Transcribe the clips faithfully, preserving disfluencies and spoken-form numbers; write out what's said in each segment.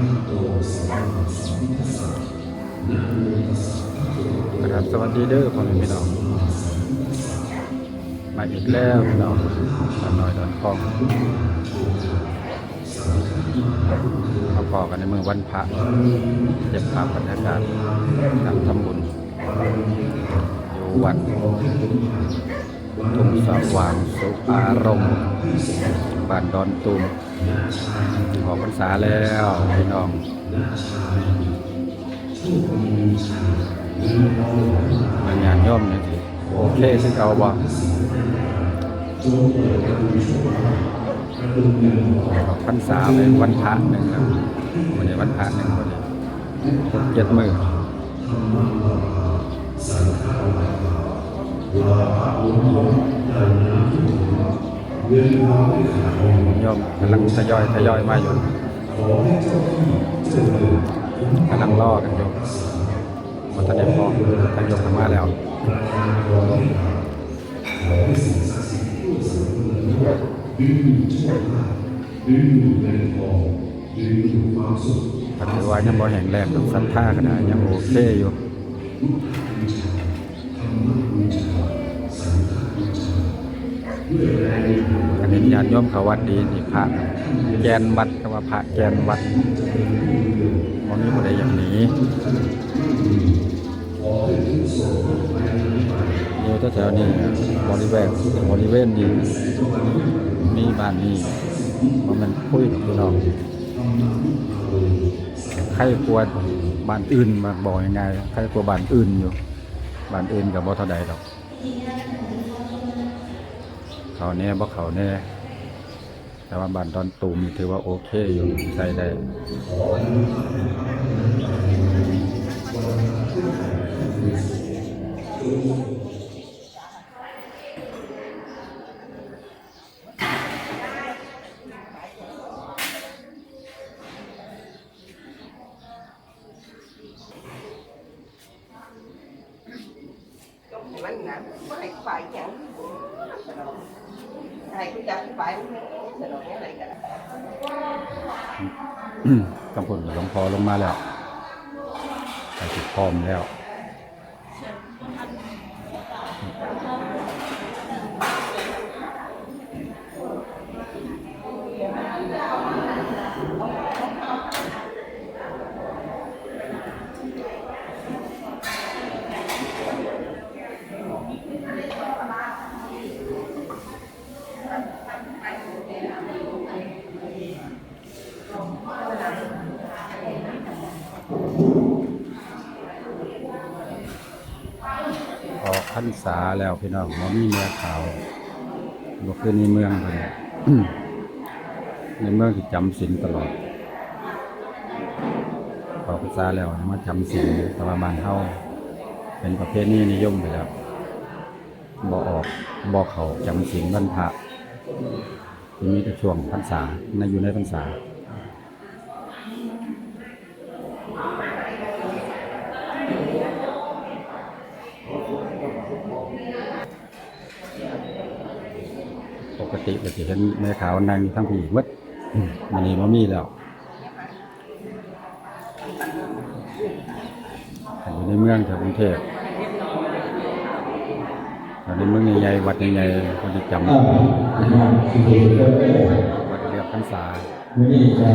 กราบสวัสดีเด้อพ่อแม่พี่น้อง มาอีกแล้วพี่น้อง ป้าน้อยดอนทอง มาพ้อกันในมื้อวันพระ เก็บภาพบรรยากาศการทำบุญ อยู่วัดทุ่งสว่างสุอารมณ์ บ้านดอนตูม ออกพรรษาแล้วพี่น้อง ญาติโยมนี่สิโอเคคือเก่าบ่ ออกพรรษาเป็นวันพระหนึ่งนะ วันนี้วันพระหนึ่งพอดี ครบเจ็ดมื้อ โยมกำลังทยอยทยอยมาอยู่ กำลังรอกันอยู่ บ่ทันได้พร้อม ทยอยเข้ามาแล้ว ก็ถือว่ายังบ่แห้งแล้งดอก ศรัทธาก็ได้ ยังโอเคอยู่ อันนี้ญาติโยมเข้าวัดดีนี่ พระแกนวัด ก็ว่าพระแกนวัด บ่มีผู้ใดอยากหนี อยู่แถวๆนี้ บริเวณ บริเวณนี้ มีบ้านนี้ บ่แม่นคุยดอกพี่น้อง ใครกลัวบ้านอื่น มาบอกง่ายๆ ใครกลัวบ้านอื่นอยู่ บ้านอื่นก็บ่เท่าใดดอก เข้าแน่บ่เข้าแน่ แต่ว่าบ้านดอนตูมนี่ถือว่าโอเคอยู่ ใช้ได้ มันนะ บ่ให้ฝ่ายหยัง ให้ผู้จัดฝ่ายมันแหน่ สนองอะไรกันล่ะ ทางพุ้นหลวงพ่อลงมาแล้ว ใกล้สิพร้อมแล้ว ออกพรรษาแล้วพี่น้อง บ่มีแม่ขาว บ่คือในเมืองเพิ่น ในเมืองสิจำศีลตลอด ออกพรรษาแล้วมาจำศีล แต่ว่าบ้านเฮาเป็นประเพณีนิยมไปแล้ว บ่ออก บ่เข้าจำศีลวันพระ สิมีแต่ช่วงพรรษา ใน อยู่ในพรรษา ปกติก็สิเห็นแม่ขาวนั่งอยู่ทั้งพี้หมด มื้อนี้บ่มีแล้ว อยู่ในเมืองแถวกรุงเทพฯ แถวในเมืองใหญ่ๆ วัดใหญ่ๆ เพิ่นสิจำ อ่า วัดเลือกพรรษา มื้อนี้จะ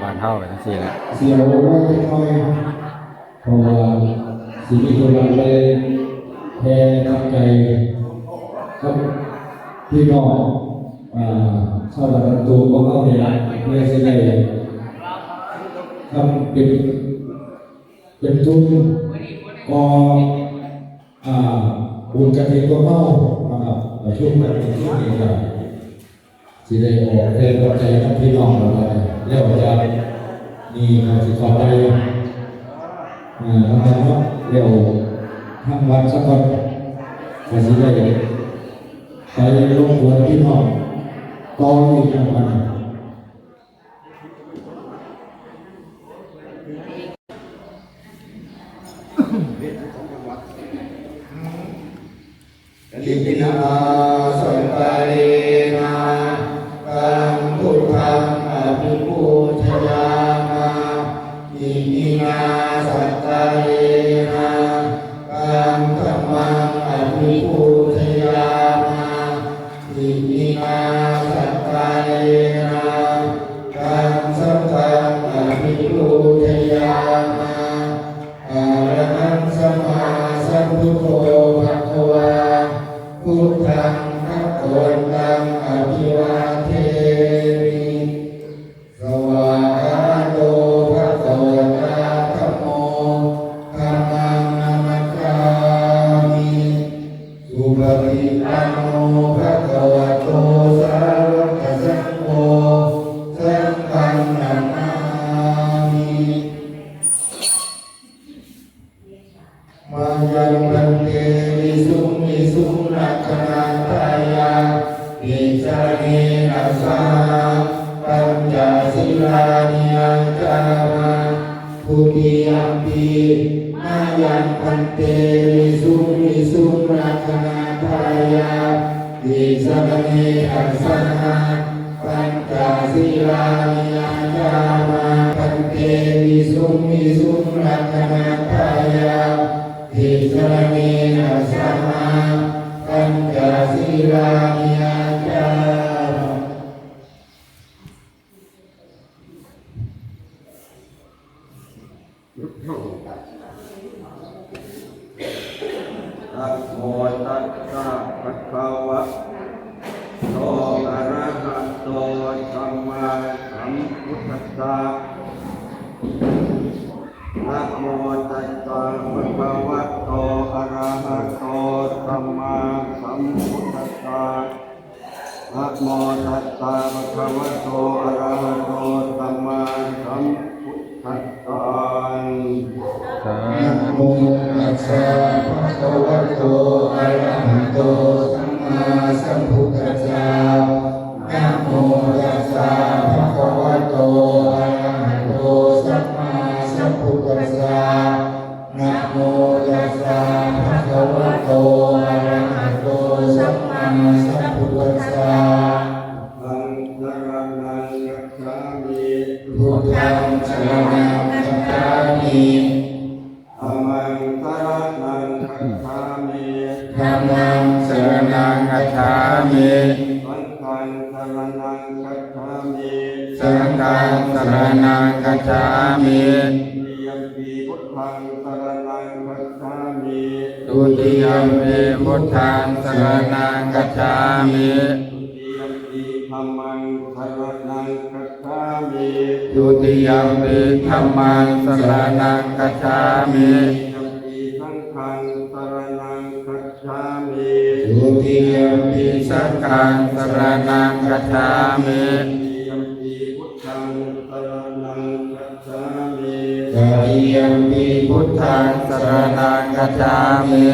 บ้านเฮาก็จังซี่แหละ เสียวไว้จักหน่อย เพราะว่าสิมีธุระไปแผ่ปัจจัยกับพี่น้อง อ่า ชาวบ้านดอนตูมของเฮานี่ล่ะ เพื่อสิได้ทำเป็น เป็นทุนก่อ อ่า บุญกฐินของเฮานะครับ ประชุมกันเป็นชุดนี้ก็ สิได้ออกแรงปัจจัยนำพี่น้องเราไป แล้วจะมีการสิเข้าไป อ่า ทำงานเนาะ แล้วทางวัดสักคน ก็สิได้ไปรบกวนพี่น้องต่ออีกจังหวัด Iminā sakkārena taṃ buddhaṃ abhipūjayāma. yācāma. Dutiyampi mayaṃ bhante visuṃ visuṃ rakkhaṇatthāya tisaraṇena saha pañca sīlāni yācāma. Bhante visuṃ visuṃ rakkhaṇatthāya tisaraṇena saha pañca sīlāni yācāma. Namo tassa bhagavato arahato sammāsambuddhassa. Namo tassa bhagavato arahato sammāsambuddhassa. Namo tassa bhagavato arahato sammāsambuddhassa. Namo tassa bhagavato arahato sammāsambuddhassa. Namo tassa bhagavato arahato sammāsambuddhassa. Namo tassa bhagavato arahato sammāsambuddhassa. Buddhaṃ saraṇaṃ gacchāmi. Buddhaṃ saraṇaṃ gacchāmi. Dhammaṃ saraṇaṃ gacchāmi. Dhammaṃ saraṇaṃ gacchāmi. Saṅghaṃ saraṇaṃ gacchāmi. Saṅghaṃ saraṇaṃ gacchāmi. Dutiyampi buddhaṃ saraṇaṃ gacchāmi. Dutiyampi buddhaṃ saraṇaṃ gacchāmi. Dutiyampi dhammaṃ saraṇaṃ gacchāmi. Dutiyampi dhammaṃ saraṇaṃ gacchāmi. Dutiyampi saṅghaṃ saraṇaṃ gacchāmi. Dutiyampi saṅghaṃ saraṇaṃ gacchāmi. Dutiyampi buddhaṃ saraṇaṃ gacchāmi. Tatiyampi buddhaṃ saraṇaṃ gacchāmi.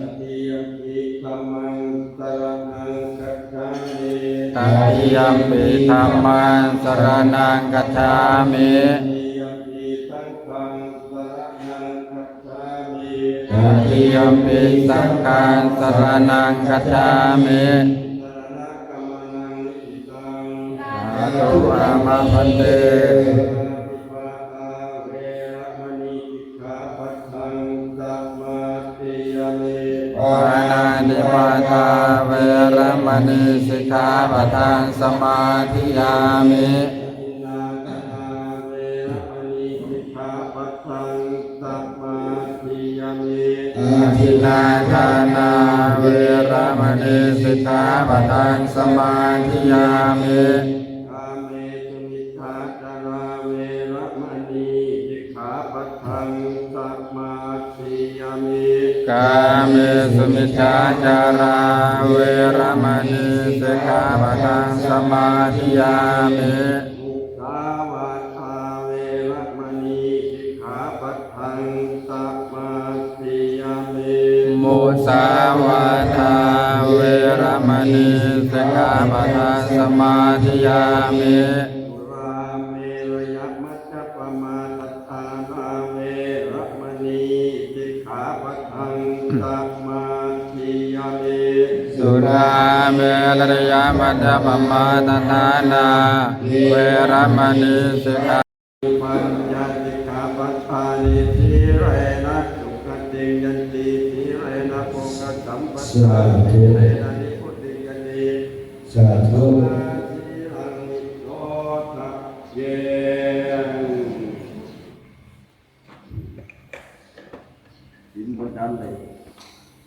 Tatiyampi dhammaṃ saraṇaṃ gacchāmi. Tatiyampi dhammaṃ saraṇaṃ gacchāmi. Tatiyampi saṅghaṃ saraṇaṃ gacchāmi. Tatiyampi saṅghaṃ saraṇaṃ gacchāmi. Saraṇagamanaṃ niṭṭhitaṃ. Sādhu āma bhante. Pāṇātipātā veramaṇī sikkhāpadaṃ samādiyāmi. Pāṇātipātā veramaṇī sikkhāpadaṃ samādiyāmi. Adinnādānā veramaṇī sikkhāpadaṃ samādiyāmi. Adinnādānā veramaṇī sikkhāpadaṃ samādiyāmi. Kāmesu micchācārā veramaṇī sikkhāpadaṃ samādiyāmi. Kāmesu micchācārā veramaṇī sikkhāpadaṃ samādiyāmi. Musāvādā veramaṇī sikkhāpadaṃ samādiyāmi. Musāvādā veramaṇī sikkhāpadaṃ samādiyāmi. Surāmerayamajjapamādaṭṭhānā veramaṇī sikkhāpadaṃ samādiyāmi. Surāmerayamajjapamādaṭṭhānā veramaṇī sikkhā- Pañca sikkhāpadāni. Sīlena sugatiṃ yanti, sīlena bhogasampadā, sādhu, sīlena nibbutiṃ yanti, sādhu, tasmā sīlaṃ visodhaye. ศีลบนชั้นเลย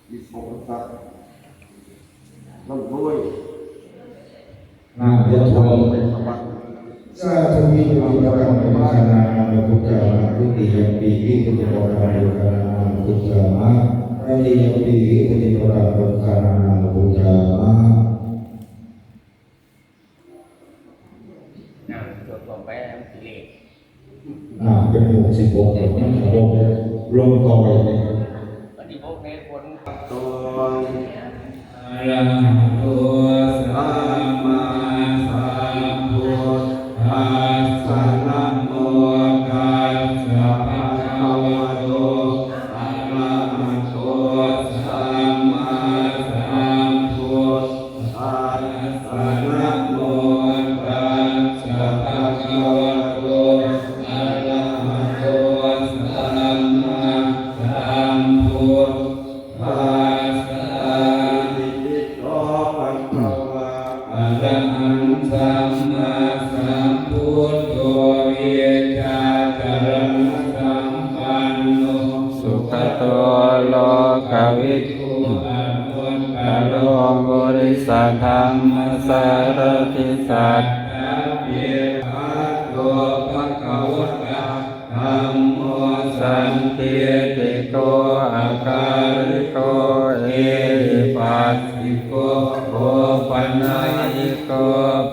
มีปกติร่ำรวย น้ำท่วม สวัสดิ์ Sādhu. Visuddhipatikaṃ paṇidhī gananāma pūjāma. Dutiyampi visuddhipatikaṃ paṇidhī gananāma pūjāma. Tatiyampi visuddhipatikaṃ paṇidhī gananāma pūjāma. น้ำท่วมไปมันสิเลข น้ำเป็นหมู่สิบหก แต่มันก็ลง ลงต่อไปเนี่ย มันสิบหกในฝน Arahato sammāsambuddhassa. Namo arahato sammāsambuddhassa. Itipi so bhagavā arahaṃ sammāsambuddho vijjācaraṇasampanno sugato lokavidū anuttaro purisadammasārathi satthā devamanussānaṃ buddho bhagavatā dhammo sandiṭṭhiko akāliko ehipassiko opanayiko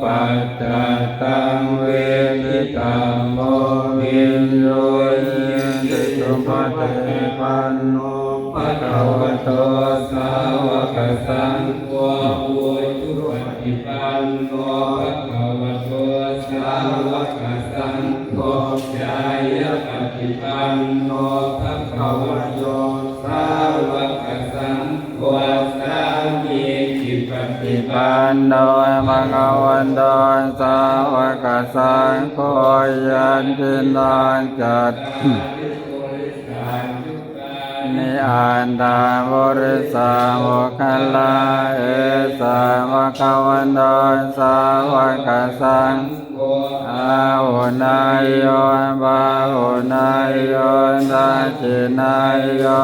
paccattaṃ veditabbo viññūhīti. Supaṭipanno bhagavato sāvakasaṅgho, ujupaṭipanno bhagavato sāvakasaṅgho, ñāyapaṭipanno bhagavato sāvakasaṅgho, sāmīcipaṭipanno bhagavato sāvakasaṅgho, yadidaṃ cattāri purisayugāni aṭṭha purisapuggalā, esa bhagavato sāvakasaṅgho, āhuneyyo pāhuneyyo dakkhiṇeyyo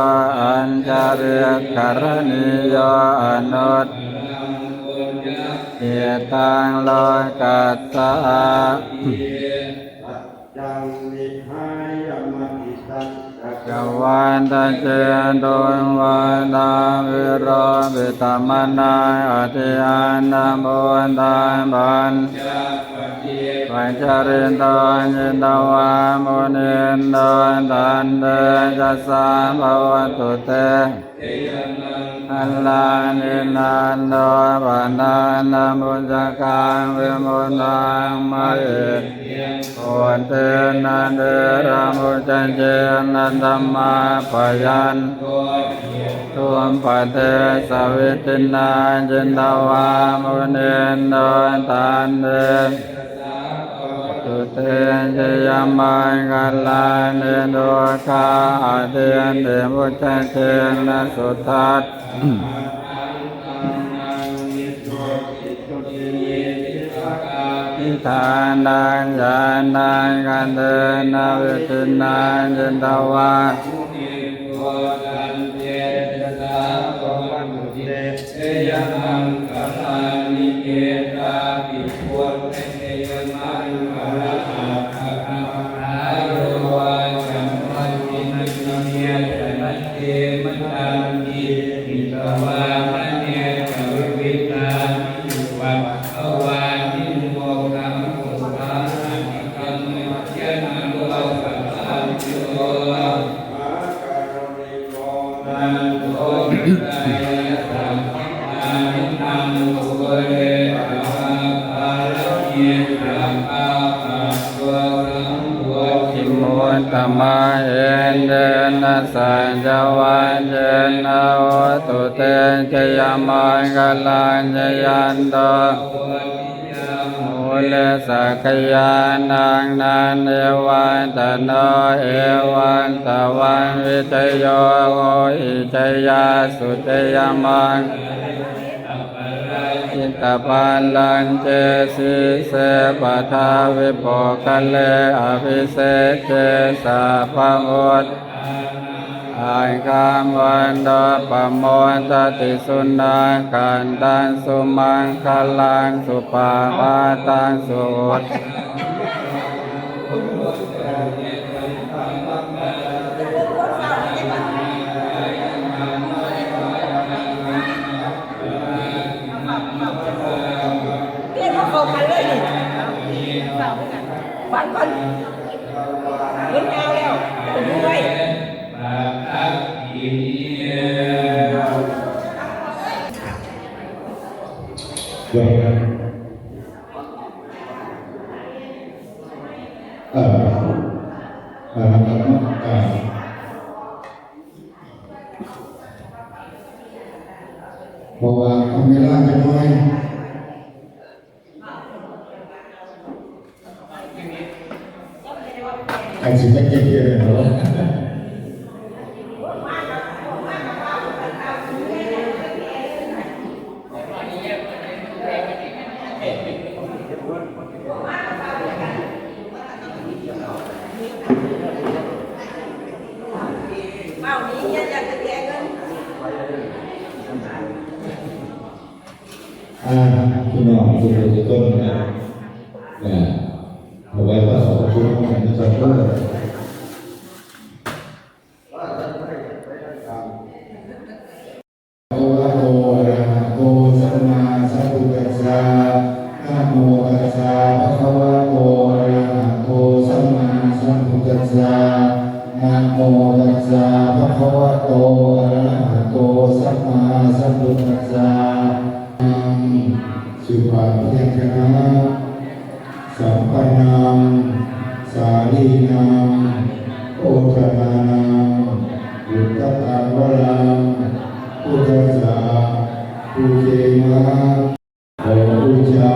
añjalikaraṇīyo anuttaraṃ puññakkhettaṃ lokassāti. Saccaṃ vihāya matisaccakavādaketuṃ vādābhiropitamanaṃ atiandhabhūtaṃ paññāpadīpajalito jitavā munindo tantejasā bhavatu te jayamaṅgalāni. Nandopanandabhujagaṃ vibudhaṃ mahiddhiṃ puttena therabhujagena damāpayanto iddhūpadesavidhinā jitavā munindo tantejasā bhavatu te jayamaṅgalāni. Duggāhadiṭṭhibhujagena sudaṭṭhahatthaṃ brahmaṃ visuddhijutimiddhibakābhidhānaṃ ñāṇāgadena vidhinā jitavā munindo tantejasā bhavatu te jayamaṅgalāni. Etāpi buddhajayamaṅgalaaṭṭhagāthā yo vācano dinadine sarate matandī hitvānanekavi vidhāni cupaddavāni mokkhaṃ sukhaṃ adhigameyya naro sapañño. Etena saccavajjena hotu te jayamaṅgalaṃ. Jayanto bodhiyā mūle sakyānaṃ nandivaḍḍhano evaṃ tvaṃ vijayo hohi jayassu jayamaṅgale aparājitapallaṅke sīse paṭhavipokkhare abhiseke sabbabuddhānaṃ aggappatto pamodati. Sunakkhattaṃ sumaṅgalaṃ supabhātaṃ suhuṭṭhānaṃ เรียกว่าเข้ากันเลยนี่ ฟังก่อน เหมือนกาวแล้ว เจ้าอยู่ไว้ เอ่อ เอ่อ เพราะว่าทำเวลาจะน้อย เ Aji kan kira-kira, no? ອ່າ ພີ່ນ້ອງທຸກຄົນທຸກຄົນນະ ອ່າ ຖວາຍພະສົງທຸກຄົນນະຄັບເດີ. Bhagavato arahato sammāsambuddhassa. Namo tassa bhagavato arahato sammāsambuddhassa. Namo tassa bhagavato arahato sammāsambuddhassa. Supabyañjana sampannaṃ sālīnaṃ odhanānaṃ uttamaṃ varaṃ buddhassa pūjema. ຂໍບູຊາ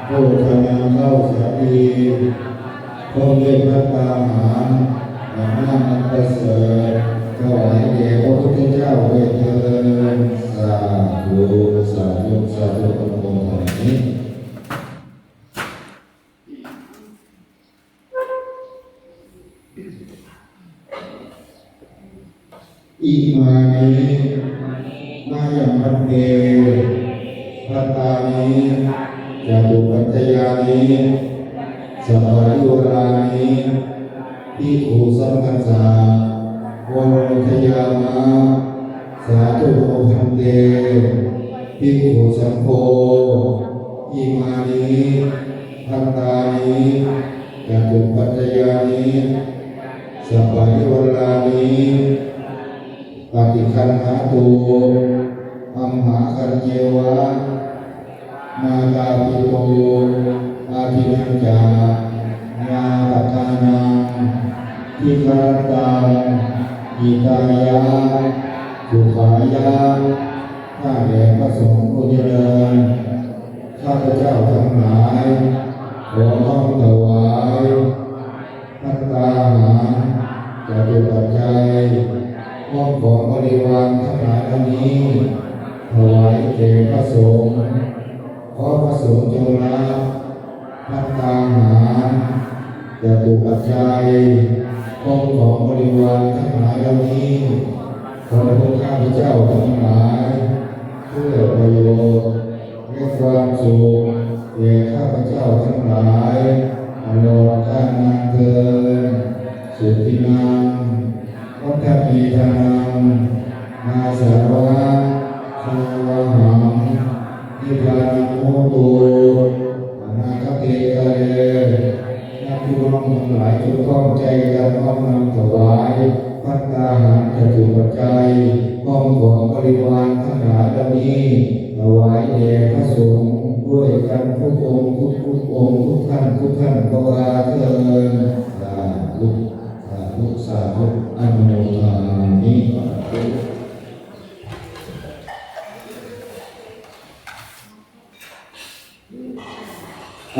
ໂພຊະນາເຂົ້າສາລີ ພ້ອມດ້ວຍພັດຕາຫານ ອາຫານອັນປະເສີດ ຖວາຍແດ່ພະພຸດທະເຈົ້າດ້ວຍເທີ້ນ. ສາທຸ ສາທຸ ສາທຸ ອະນຸໂມທະນາມິ. Imāni mayaṃ bhante bhattāni catupaccayāni saparivārāni bhikkhusaṅghassa oṇojayāma. Sādhu no bhante bhikkhusaṅgho imāni bhattāni catupaccayāni saparivārāni paṭiggaṇhātu amhākañceva. Mātāpituādinañca ñātakānaṃ dīgharattaṃ hitāya sukhāya. ຂ້າແດ່ພະສົງຜູ້ຈະເລີນ ຂ້າພະເຈົ້າທັງຫຼາຍ ຂໍນ້ອມຖວາຍ ພັດຕາຫານ ຈະຕຸປັດໄຈ ພ້ອມຂອງບໍລິວານທັງຫຼາຍເຫຼົ່ານີ້ ຖວາຍແກ່ພະສົງ. ຂໍພະສົງຈົ່ງຮັບ ພັດຕາຫານ ຈະຕຸປັດໄຈ ພ້ອມຂອງບໍລິວານທັງຫຼາຍເຫຼົ່ານີ້ ຂອງພວກຂ້າພະເຈົ້າທັງຫຼາຍ ເພື່ອປະໂຫຍດ ແລະ ຄວາມສຸກແກ່ຂ້າພະເຈົ້າທັງຫຼາຍ ຕະຫຼອດການນານເທີນ. Sudinnaṃ vandamedanaṃ āsavā savāhaṃ nibbānaṃ hotu anāgate kāle. ຍາດໂຍມທັງຫຼາຍ ຈົ່ງພ້ອມໃຈກັນນ້ອມນຳຖວາຍ ພັດຕາຫານຈະຕຸປັດໄຈ ພ້ອມຂອງບໍລິວານທັງຫຼາຍເຫຼົ່ານີ້ ຖວາຍແດ່ພະສົງດ້ວຍກັນທຸກອົງ ທຸກໆອົງ ທຸກທ່ານ ທຸກທ່ານ ຂໍອາເຊີນ. ສາທຸ ສາທຸ ສາທຸ ອະນຸໂມທາມິ. ອ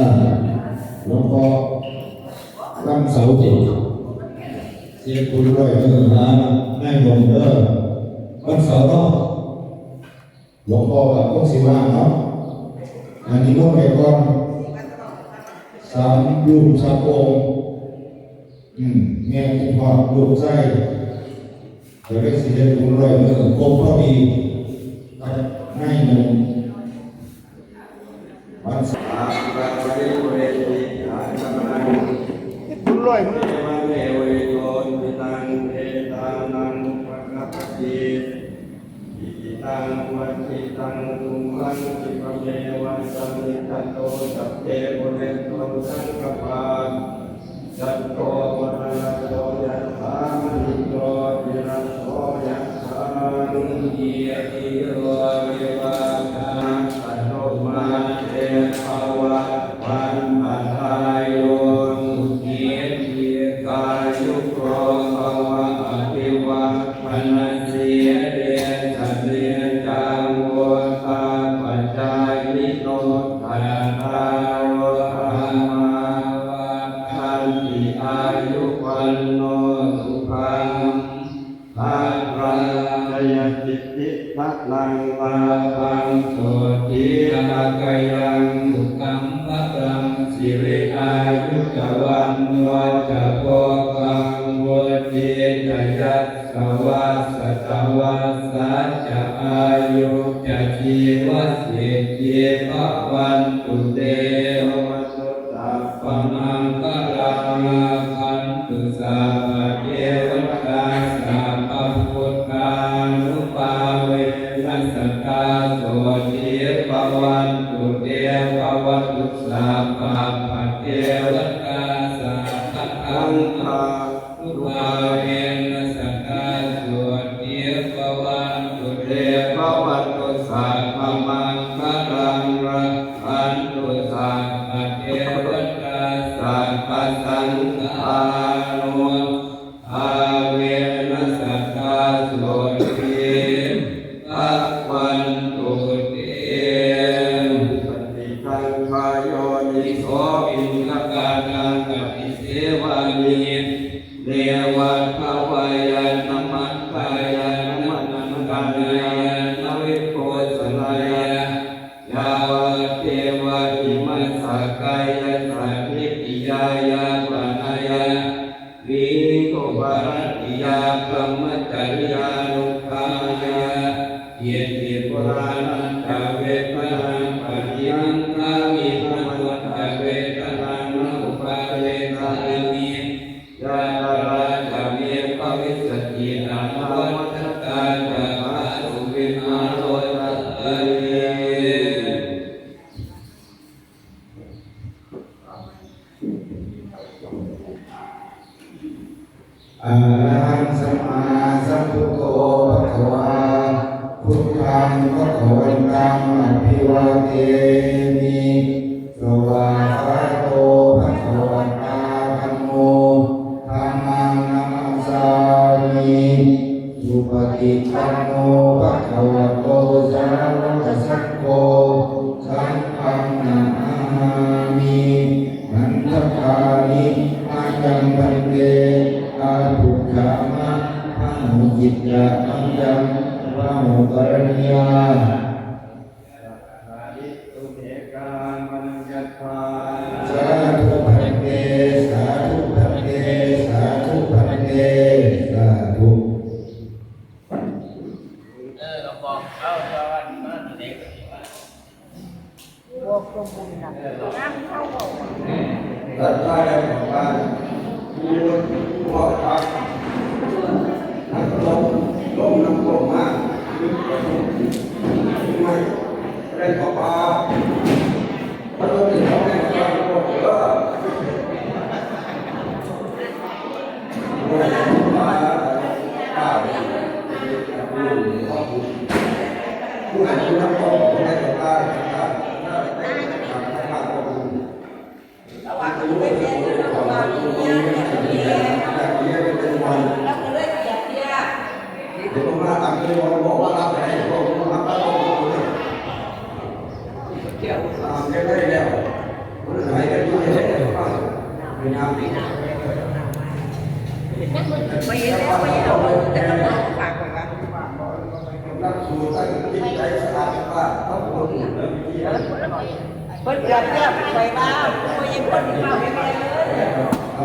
່າ ຫຼວງພໍ່ ວັນເສົາຕິ ເຮັດບຸນຮ້ອຍມື້ຫານາຍໜຸ່ມເດີ ວັນເສົາເນາະ. ຫຼວງພໍ່ກໍຄົງຊິວ່າງເນາະ ອັນນີ້ໝົດໄປກ່ອນ ສາມ ໂຍມສາມອົງ. ອືມ ແມ່ຄິດຮອດລູກຊາຍ ກໍເລີຍຊິເຮັດບຸນຮ້ອຍມື້ຄົບພໍດີກັບນາຍໜຸ່ມ ວັນເສົາ. ບຸນຮ້ອຍມື້ Icchitaṃ patthitaṃ tumhaṃ khippameva samijjhatu, sabbe pūrentu saṅkappā, cando paṇṇaraso yathā, maṇi jotiraso yathā. Sabbītiyo vivajjantu, mā te bhavatvantarāyo, sukhī dīghāyuko bhava. Abhivādanasīlissa niccaṃ vuḍḍhāpacāyino, cattāro dhammā vaḍḍhan Santi āyu vaṇṇo sukhaṃ balaṃ. Jayasiddhi dhanaṃ lābhaṃ sotthi bhāgyaṃ sukhaṃ balaṃ. Siri āyu ca vaṇṇo ca bhogaṃ vuḍḍhī ca yasavā satavassā ca āyū ca jīvasiddhī bhavantu te. Sabbamaṅgalaṃ rakkhantu sabbadevatā sabbabuddhānubhāvena sadā sotthī bhavantu te. Bhavatu sabbābhidevatā sabbadhammānubhāvena sadā sotthī bhavantu te. Bhavatu sabbamaṅgalaṃ rakkhantu sabbadevatā sabbasaṅghānubhāvena sadā sotthī bhavantu te. Paṭisaṅkhā yoniso piṇḍapātaṃ paṭisevāmi, neva davāya na madāya na maṇḍanāya na vibhūsanāya, yāvadeva imassa kāyassa ṭhitiyā yāpanāya vihiṃsuparatiyā brahmacariyānuggahāya, iti purāṇañca vedanaṃ paṭihaṅkhāmi, navañca vedanaṃ na uppādessāmi, yātrā ca me bhavissati anavajjatā ca phāsuvihāro sāsane. Arahaṃ sammāsambuddho bhagavā, buddhaṃ bhagavantaṃ abhivādemi. Svākkhāto bhagavatā dhammo, dhammaṃ namassāmi. Supaṭipanno bhagavato sāvakasaṅgho, saṅghaṃ namāmi. Handapāni mayaṃ bhante, āpucchāma bahūciccā, mayā pāhuparaññā. Sādhu bhante, sādhu bhante, sādhu bhante, sādhu. เออ ก็บอกเขาว่ามันมาที่ไหนก็สิว่า บอกตัวบุญนะ รักเท่าบอก แล้วถ้าได้ของบ้าน ผู้ ผู้พ่อครับ น้ำต้ม ต้มน้ำต้มมาก ไม่ได้ขอปลา เพิ่นเกือบเกือบไปบ้าน เพิ่นยังคนที่เฝ้าให้แม่เลย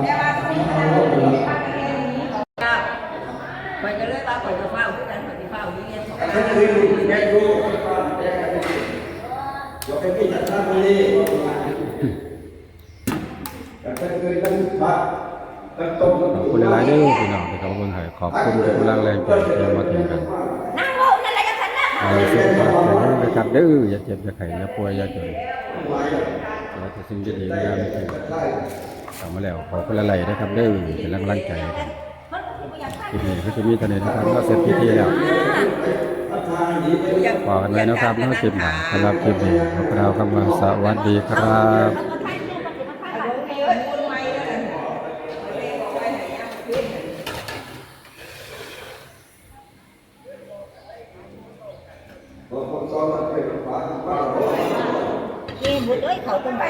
แต่ว่าที่นี่นะ ข้อยก็เลยว่าข้อยก็ฟ้าวคือกัน ข้อยสิฟ้าวอยู่เรียนของข้อย ขอบคุณหลายๆเด้อพี่น้องที่เข้ามาเบิ่งให้ ขอบคุณทุกกำลังแรงใจที่มาถึงกัน นั่งลงนั่นแหละ อย่าขันหน้า ให้สุขภาพแข็งแรงนะครับเด้อ อย่าเจ็บอย่าไข้อย่าป่วยอย่าจน ขอแต่สิ่งดีๆงามๆเข้ามาแล้ว ขอบคุณหลายๆนะครับเด้อ เป็นกำลังใจให้กัน คลิปนี้ก็จะมีเท่านี้นะครับ ก็เสร็จพิธีแล้ว พบกันใหม่นะครับ ในคลิปหน้า สำหรับคลิปนี้ ขอกล่าวคำว่าสวัสดีครับ เอ้ย บุตรเอ้ย เขาต้นไม้